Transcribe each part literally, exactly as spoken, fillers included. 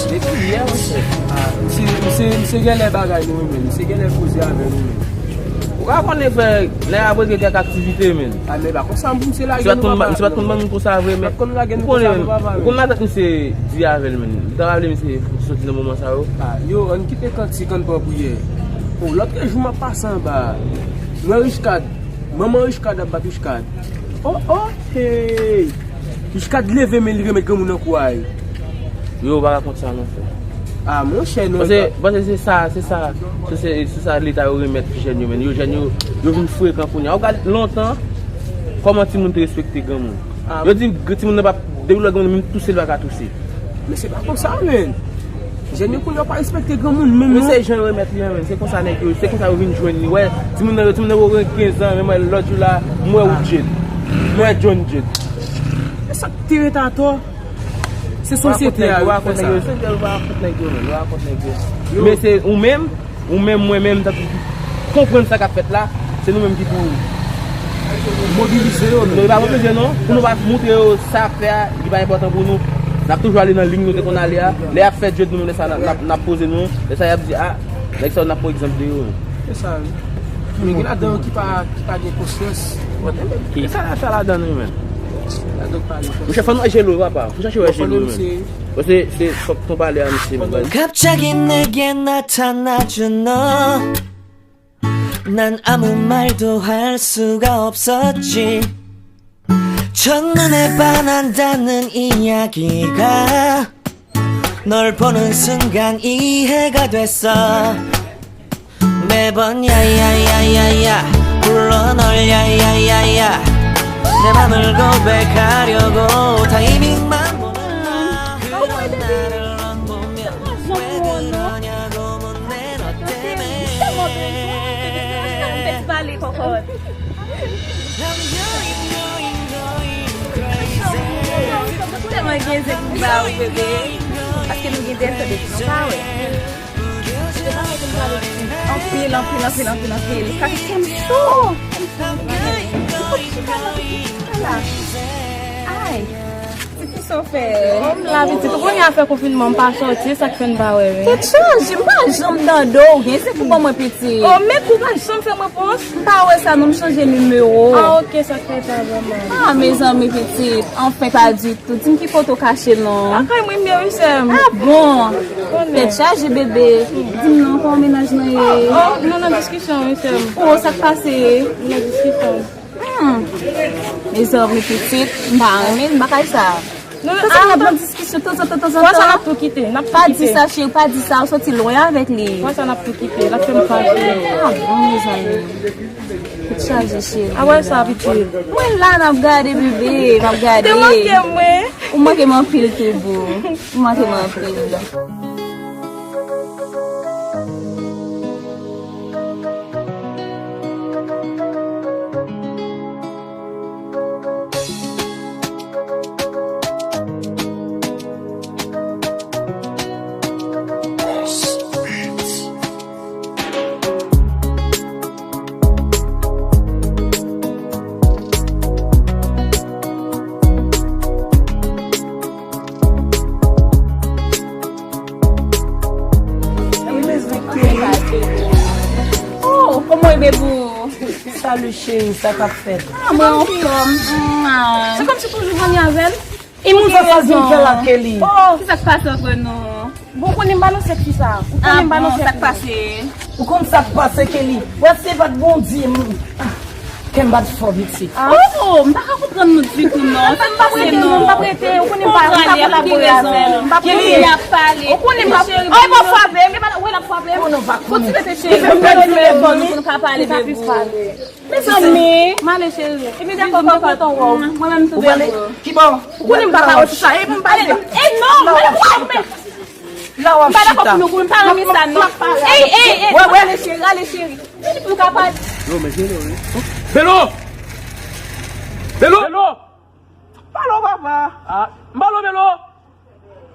Depi yè, monchè. Misye, misye, misye genlè bagay nou renmen. Misye genlè koze avè nou menm. Ou ka konnen, frè, nèg ap regle kèk aktivite, men. A, men pa konsa, misye lage nou, papa. Misye pa t konn ban nou konsa vre, men. Ou konnen, men. Ou konn matant misye di avè l, men. Li ta pa vle misye soti nan moman sa yo. A, yo, ann kite kantik, ann pran priyè. O, lòt jou m ap pase anba a. M wè Richcard. Manman Richcard ap bat Richcard. Oh, oh, hey! Richcard leve, men li remèt granmoun nan kou a. Yo, pa rakont sa non, frè. A, monchè, non. Paske, paske se sa, se sa, se, se, se sa Leta yo remèt jèn yo, men. Yo jèn yo, yo vin frekan kounye a. Ou gade lontan, kòman timoun te respekte granmoun. A. Yo di, gr-, timoun nan pa, depi lè granmoun, menm touse, li pa ka touse. Men se pa konsa, men. Jèn yo kounye a pa respekte granmoun menm, non. Men se jan yo remèt li an, men. Se konsa nèg yo, se konsa yo vin jwenn li. Wè, timoun nan, timoun nan gen kenz an, men mwen lòt jou la, m wè Woodjed. M wè John Jed. E sa k te ret atò, se sosyete a yo ki fè sa. Yo pa kont nèg yo, men. Yo pa kont nèg yo. Men se ou menm, ou menm, mwen menm, tankou ki konprann sa k ap fèt la, se nou menm ki pou mobilize yo, men. Nou pa mobilize, non. Pou nou pa montre yo sa ap fè a, li pa enpòtan pou nou. N ap toujou ale nan liy nou te konn ale a. Lè y ap fè djed nou menm, lè sa n ap, n ap, n ap poze nou. Lè sa y ap di, a, nèg sa yo n ap pran egzanp de yo. Se sa, wi. Men gen ladan yo ki pa, ki pa gen konsyans. E sa n ap fè ladan nou menm? Ladan pa gen konsyans. Monchè, fò nou wè Jelo, papa. Fò chache wè Jelo menm. Bon, se, se, fòk ton pale a misye menm. 갑자기 내게 나타나준 너. 난 아무 말도 할 수가 없었지. 첫눈에 반한다는 이야기가 널 보는 순간 이해가 됐어. 매번 야야야야야 불러 널. 야야야야 내 맘을 고백하려고 타이밍만 보는 나. 그런 나를 넌 보면 왜 그러냐고 묻네. 너 때문에. Tèlman gen zèk pou ba ou, bebe. Paske nou gen de sè depi nou pa wè. Anpil, anpil, anpil, anpil, anpil. Sa ki fè m cho. Fò m chita la, fò m chita la. Ay. Ti fi sa w fè. O, m la pitit. Ou konnen afè konfinman m pa sòti, e sa k fè n pa wè, wi. Tèt chaje, m pa janm tande w, gen se pou ban mwen pitit. O, men kou pa janm fè mwen pòs. M pa wè sa non, m chanje nimewo. A, oke, sa k fè pa vrèman. A, mezanmi pitit, anfen pa ditou. Di m ki kote w kache non. Lakay mwen m ye wi sè m. A bon? Konnen. Tèt chaje bebe. Di m non, kòman mennaj lan ye? O, o, nou nan diskisyon wi sè m. O, sa k pase? Nou nan diskisyon. Hmm. Mezanmi pitit, m pa renmen bagay sa. Tanzantan n ap nan diskisyon, tanzantan, tanzantan. Fwa sa n ap tou kite, n ap tou kite. Pa di sa cheri, pa di sa, ou soti lwen avèk li. Fwa sa n ap tou kite, l ap fè m fache. A bon, mezanmi. Tèt chaje cheri. A wè sa pitit. Mwen la n ap gade bebe, m ap gade. Te manke mwen. Ou manke m anpil tou boo. Ou manke m anpil. Oh, kòman e bebou? Salut chérie, sa k ap fèt? Ah, mwen anfòm. Se kòmsi toujou vini avè l. E moun sa sa vin fè la Kelly? Oh, ki sa k pase antre nou? Bon, ou konnen m pa nan sèk fi sa. Ou konnen m pa nan sèk sa k pase. Ou konn sa k pase Kelly? Wè se pa t Bondye m. Kè m bat fò pitit. Oh, m pa ka konprann nou ditou non. Sa k pase non? M p ap rete, ou konnen m pa, m pa kolabore avè l. M p ap rete. Ou konnen m p ap. Ay, pa frape m, e pa wè l ap frape m. Konnen w pa konnen. Fò ti rete cheri. Pou nou ka pale de vou. Mezanmi. M ale cheri. Epi dakò, pa kontan wè w. Mwen menm tou de vou. Ki bò? Ou konnen m pa ka wè tout sa. E m pale. E non, m pa dakò pou nou, m pa renmen sa non. Ey, ey, ey. Wè, wè, ale cheri, ale cheri. Vini pou nou ka pale. Yo, men jele wi. Belo! Belo! Belo! Pale w papa. Ah, m pale w Belo.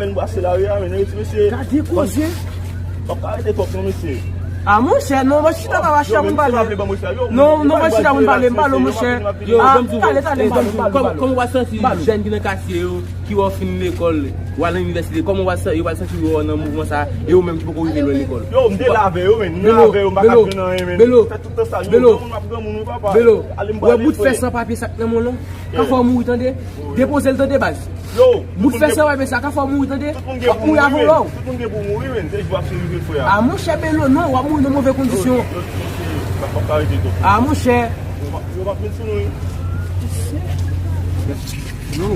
fè n brase lari a, men, ti mesye. Gade koze. W ap ka rete twòp, non, mesye. A, monchè, non, mwen chita pa mache pou n pale. Non, non, mwen chita pou n pale, m pale, monchè. Yo, a, banm di w, talè, talè, banm di w, kòm, kòm w ap santi jèn ki nan katye yo, ki wè w fin lekòl, w al nan inivèsite, kòman w ap sa-, w ap santi w nan mouvman sa, e ou menm ki poko rive lwen lekòl? Yo, m te la avè yo, men, m la avè yo, m pa ka jwenn anyen, men. Belo, fè tout tan sa, yo, granmoun ap granmoun, wi, papa. Belo, ale m wè bout fè san papye sa k nan men w lan, ka fè w mouri, tande? Depoze l, tande, baz. Yo, bout fè san papye sa, ka fè w mouri, tande? W ap mouri avan lè w. Tout moun gen pou mouri, men, se jou ap se rive, frè. A, monchè, Belo, non, w ap mouri nan move kondisyon. Yo, yo, yo, yo, pa, pa, pa rete twòp. A, monchè. Yo, yo, pa vin sou nou, wi. Yo.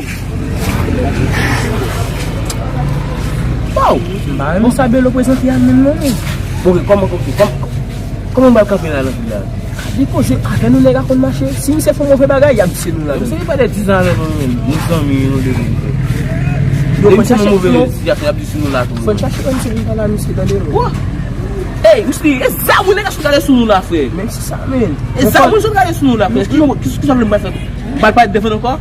Waw! M pa renmen sa Belo prezante a menm non, men. Bon, ok, kòman, ok, kòman, kòman m pral kanpe la nan vil la? Gade koze, avè nou nèg a konn mache. Si misye fè yon move bagay, y ap di se nou la. Misye gen prèske diz an avè nou, men. Nou zanmi, nou de moun. Yo, depi se yon move sitiyasyon, y ap di se nou la tou. Fò n chache yon seri la, misye, tande, non. Ey, misye, e zam ou nèg a sot gade sou nou la, frè. Menm si sa, men. E zam ou sot gade sou nou la, frè. Ki, ki, ki sa w vle m pral fè? M pral parèt devan ankò?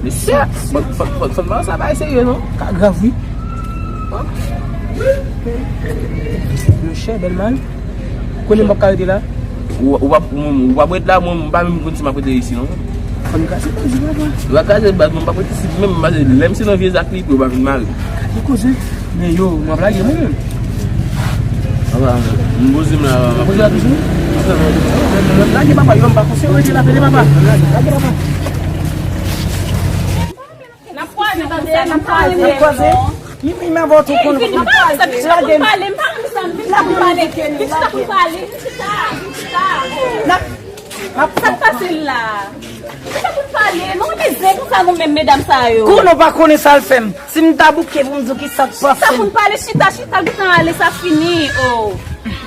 Mesye, fò, fò, fò, fò n pa sa bay serye, non. Ka grav, wi. Monchè, Bèlman, konnen m p ap ka rete la? Ou, ou p ap, ou, ou p ap ret la, mwen, m pa menm konn si m ap rete isi, non. Fò n kraze baz, papa. Ou pa kraze baz, mwen, m p ap rete isi, menm, paske lè m se nan vye zak li, pou yo pa vin mare. Gade koze. Men yo, m ap lage mwen menm. Papa, m poze m la, papa. Poze la toujou? Lage papa, yo, m pa konse rete la, tande papa. Lage papa. N ap kwaze, tande, n ap kwaze. N ap kwaze. Mi, mi, m avè w tou konn. Vin, vin, vin, vin, vin pale, m pa renmen sa, m vin la pou pale. Vin chita pou pale, vin chita, vin chita. N ap Sa k pase l la? Sa pou n pale? Nou mizè konsa nou menm medam sa yo. Kou nou pa konnen sa l fè m. Si m ta bouke pou m di w ki sa k pase m. Sa pou n pale? Chita, chita, gentan ale, sa fini. Oh.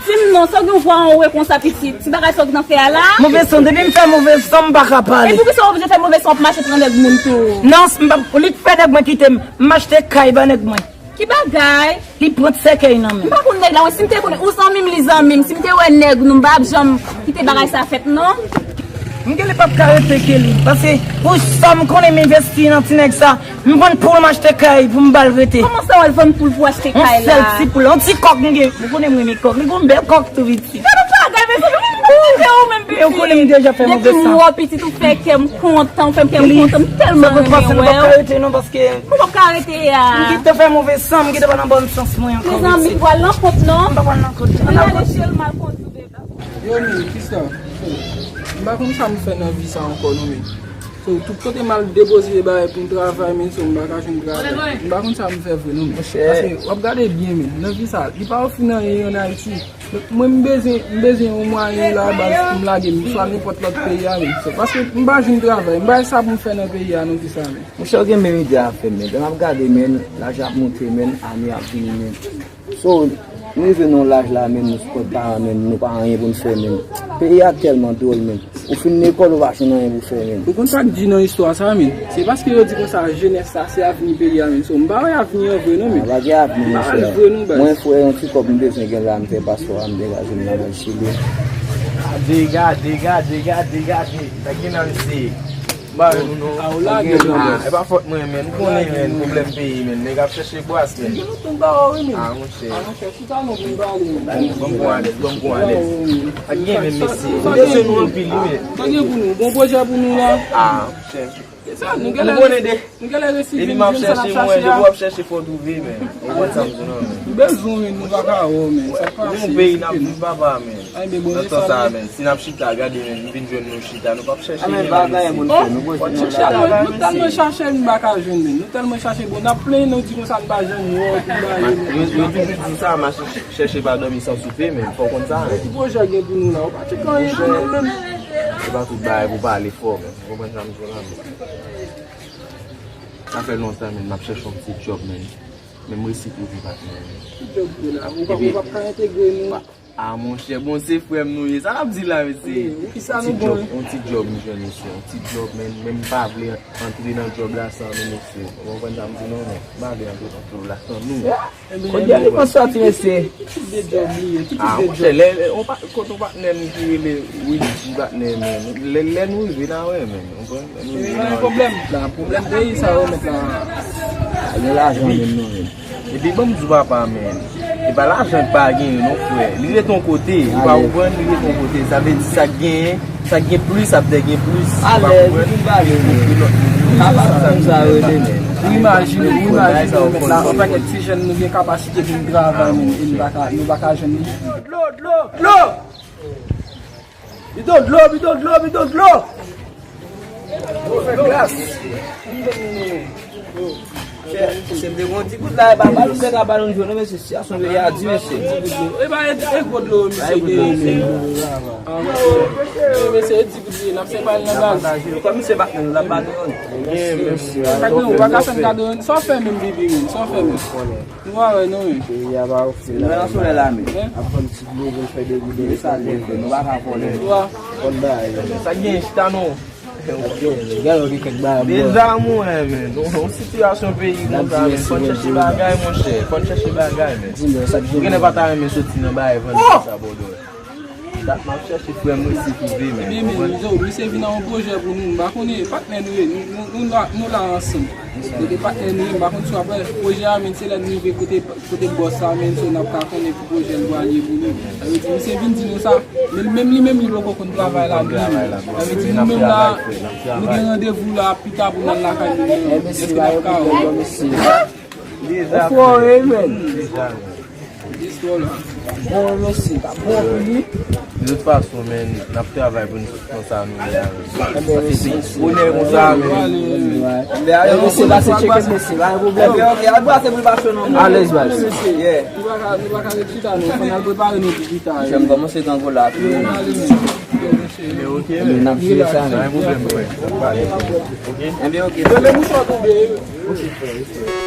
Di m non, sa w gen vwa anwe konsa pitit. Ti bagay sa w gentan fè a la? Move san, depi m fè move san, m pa ka pale. E poukisa w oblije fè move san w ap mache pran nèg moun tou? Non, m p ap, li k fè nèg mwen kite m. M achte kay ba nèg mwen. Ki bagay? Li pran sèkèy nan men. M pa konn nèg la, mwen, si m te konnen, ou zanmi m, li zanmi m. Si m te wè nèg nou, m pa ap janm kite bagay sa fèt, non. M genlè p ap ka rete ke li. Paske pou sa m konnen m envesti nan ti nèg sa, m vann poul m achte kay pou m ba l rete. Kòman sa w al vann poul pou achte kay la? Yon sèl ti poul, yon ti kòk m gen. Ou konnen m renmen kòk, li gon bèl kòk tou pitit. Gade yon bagay, mezanmi, mwen, mwen, mwen, ou menm pitit. Ou konnen m deja fè move san. Depi m wè w pitit, ou fè kè m kontan, ou fè kè m kontan, m tèlman renmen wè w. Sa k pase, nou p ap ka rete non, paske Ou p ap ka rete a. M gentan fè move san, m gentan pa nan bòn sans mwen ankò. Mezanmi, m pral nan kont non. M pa pral nan kont. Ann ale chèl mal kondui bebe. Yo, men, kisa? M pa konn sa m fè nan vi sa ankò, non, men. So, tout kote m al depoze bagay pou m travay, men, so, m pa ka jwenn travay. M pa konn sa m fè vre, non, men. Paske, w ap gade byen, men, nan vi sa, li pa ofri n anyen an Ayiti. Donk, mwen, m bezwen, m bezwen yon mwayen la baz pou m lage m swa nenpòt lòt peyi a menm. Se paske m pa jwenn travay, m pa wè sa pou m fè nan peyi a non, kisa menm. Monchè, w gen menm ide a avè m, men lè m ap gade, men, laj la ap monte, men, ane ap vini, men. So, nou rive nan yon laj la, men, nou sou kont paran, men, nou pa anyen pou n fè, men. Peyi a tèlman dwòl, men. Ou fin lekòl, ou pa jwenn anyen pou fè, menn. Ou konn sa k di nan istwa sa, menn? Se paske yo di konsa, jenès la, se avni peyi a, menn. So, m pa wè avni an vre, non, menn. Ah, pa gen avni, monchè. M pa wè l vre, non, baz. Mwen, frè, yon ti kòb m bezwen gen la, m fè paspò a, m degaje m nan Chili. Gade, gade, gade, gade, gade. Sa gen nan mesye. Ba, nou, nou. Ah, ou lage, non, baz. Ah, e pa fòt mwen, menn. Ou konnen, menn, pwoblèm peyi, menn. Nèg ap chèche bwaz, menn. Gen nou tonbe ba ou, wi, menn. Ah, monchè. Ah, monchè. Chita non pou m pale. Ban m pran alèz, ban m pran alèz. Ak gen menm mesye. Ou bezwen nou anpil, wi, men. Sa gen pou nou? Bon pwojè pou nou la. Ah, monchè. Se sa, nou genlè, nou genlè resi vin jwenn sa n ap chache a. Depi w ap chèche, fò w twouve, men. Ou konn sa m di, non, men. Nou bezwen w, men, nou pa ka wè w, men. Sa k pase? Nou peyi n ap viv, papa, men. Nan tan sa, men. Si n ap chita, gade, men, nou vin jwenn nou chita, nou p ap chèche, men. Fò n chèche, nou tèlman chache, nou pa ka jwenn, men. Nou tèlman chache, bon, n ap plenyen, nou di konsa, nou pa janm wè w, tout bagay, men. Yo, yo toujou di sa, mache chèche pa dòmi san soupe, men fò w konn sa, men. Ki pwojè gen pou nou la? Ou pa tcheke anyen pou nou menm. Se pa tout bagay pou pale fò, men. Ou konprann sa m di w la, men. Sa fè lontan, men, m ap chèche yon ti djòb, men. Men m resi twouve patnè, men. Ki djòb ou la? Ou pa, ou p ap ka entegre nou? Ah, monchè, bon, se frè m nou ye. Sa n ap di la, mesye? Wi, wi, sa nou bon. Yon ti djòb, yon ti djòb, m jwenn, mesye. Yon ti djòb, men, men m pa vle antre nan djòb la san nou, mesye. Ou konprann sa m di, non, non. M pa vle antre nan djòb la san nou. Kounye a li konn sòti, mesye. Ki tip de djòb li ye? Ki tip de djòb? Ah, monchè, lè, lè, on pa, kote yon patnè m ki rele Willy, patnè, men. Lè, lè nou rive, n a wè, men. Ou konprann? Lè nou rive, n a wè. Men pwoblèm la, pwoblèm peyi sa yo met la. Gen lajan menm, non, men. Epi ban m di w papa, men. E pa lajan k pa genyen, non, frè. Li ret yon kote. Ou pa konprann, li ret yon kote. Sa vle di sa k genyen, sa k gen plis, ap dè gen plis. Ou pa konprann? Li kouvri lòt moun. Li se sa, men. Sa rele, men. Ou imajine, ou imajine, ou met la, yon pakèt ti jèn nou gen kapasite pou n travay, men, e nou pa ka, nou pa ka jwenn li. Dlo, dlo, dlo! Bidon dlo, bidon dlo, bidon dlo! Fè glas. Chè, se m te gon ti kout la, e pa balon, se ka balon jwe, non, mesye, sitiyasyon peyi a di, mesye. E pa e, e gwo dlo, misye, de, mesye. Ah, mesye, e di kout li, n ap separe nan baz. Kòm misye bat nou, l ap bat nou. Sa gen, ou pa ka fè m kado, sa w fè menm, bibi, menm, sa w fè menm. Nou pa wè, non, wi. Peyi a pa ofri la. Nou nan solèy la, men. Ap vann ti dlo pou n fè degouden. E sa, nou pa ka vòlè. Wi. Konn bagay, men. Sa gen chita, non. Gade, gade, gen kèk bagay. Deja, mwen, men. Yon, yon sitiyasyon peyi konsa, men. Fò n chèche bagay, monchè. Fò n chèche bagay, men. Ou genlè pa ta renmen soti nan bagay vann sa, bòdò. Dat m ap chèche frè m resi twouve, men. Ebyen, men, Izo, misye vin ak yon pwojè pou nou. M pa konnen, patnè nou ye. Nou, nou, nou la, nou la ansanm. Kote patnè nou ye, m pa konn si w ap wè pwojè a, men se lè nou rive kote, kote bòs la, men so n ap ka konnen ki pwojè l pral ye pou nou. Sa vle di, misye vin di nou sa, men menm li menm li poko konn travay la menm. Sa vle di, nou menm la, nou gen randevou la pita pou n al lakay nou menm. Èske n ap ka wè? Deja. Ou fò, wi, men. Deja, men. Bon, mesye, pa bon pou li. De tout fason, men, n ap travay pou n sot nan sa nou ye a, men. Paske se bonè konsa, men. Ebyen, mesye, pase tcheke, mesye, pa gen pwoblèm. Ebyen, ok, al brase pou l pa cho non. Alèz, baz. Yeah. Nou pa ka, nou pa ka ret chita, non. Fò n al prepare nou pou pita. Jèm kòmanse tango la, tou. Ebyen, ok, men. N ap jere sa, men. Pa gen pwoblèm, frè. N ap pale. Ok? Ebyen, ok. Mwen menm mouchwa tonbe. Ok, frè, respè.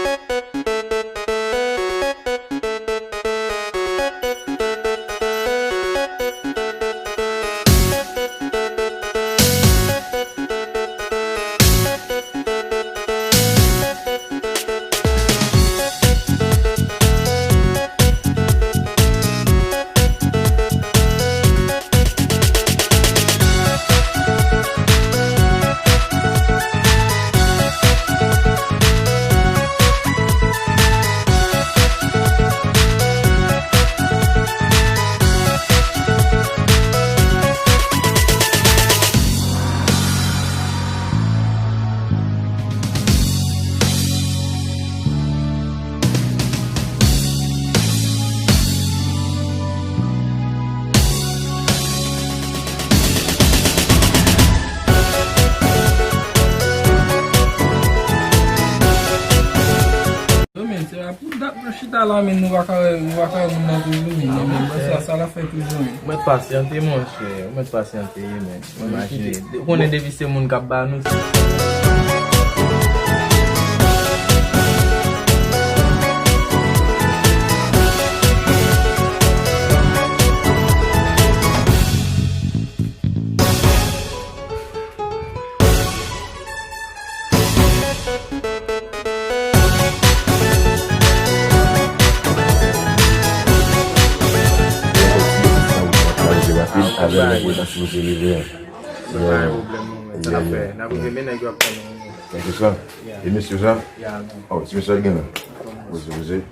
Yo, men, se la pou dat nou chita la, men nou pa ka wè, nou pa ka wè moun nan toujou, men, men, men, sa, sa l ap fè toujou, men. Ou mèt pasyante, monchè, ou mèt pasyante, men. Imajine. Ou konnen depi se moun k ap ba nou. Lè pou ta sipoze rive. Pa gen pwoblèm, non, men sa n ap fè. N ap rive, men nèg yo ap tann nou. Kèlkeswa. E mesye sa? Oh, ti mesye gen la. Poze, poze.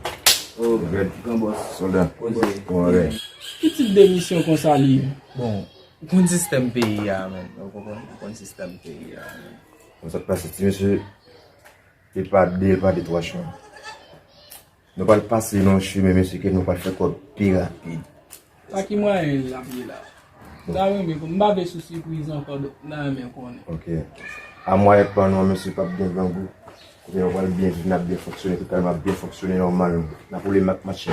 Oh, gran bòs. Sòlda. Poze. Bon, alright. Ki tip de misyon konsa li ye? Bon, ou konn sistèm peyi a, men. Ou konprann? Ou konn sistèm peyi a, men. Bon, sa k pase, ti mesye, e pa de, e pa de twa chwa. Nou pral pase nan yon chimen, mesye, ke nou pral fè kòb pi rapid. Pa ki mwayen l ap ye la? M ta renmen konn, m pa vle sou sipriz ankò, donk m ta renmen konnen. Ok. A mwayen pa nou an, mesye, p ap gen grangou. Kote nou pral byen viv, n ap byen fonksyone, totalman ap byen fonksyone nòmal. N ap woule mak machin.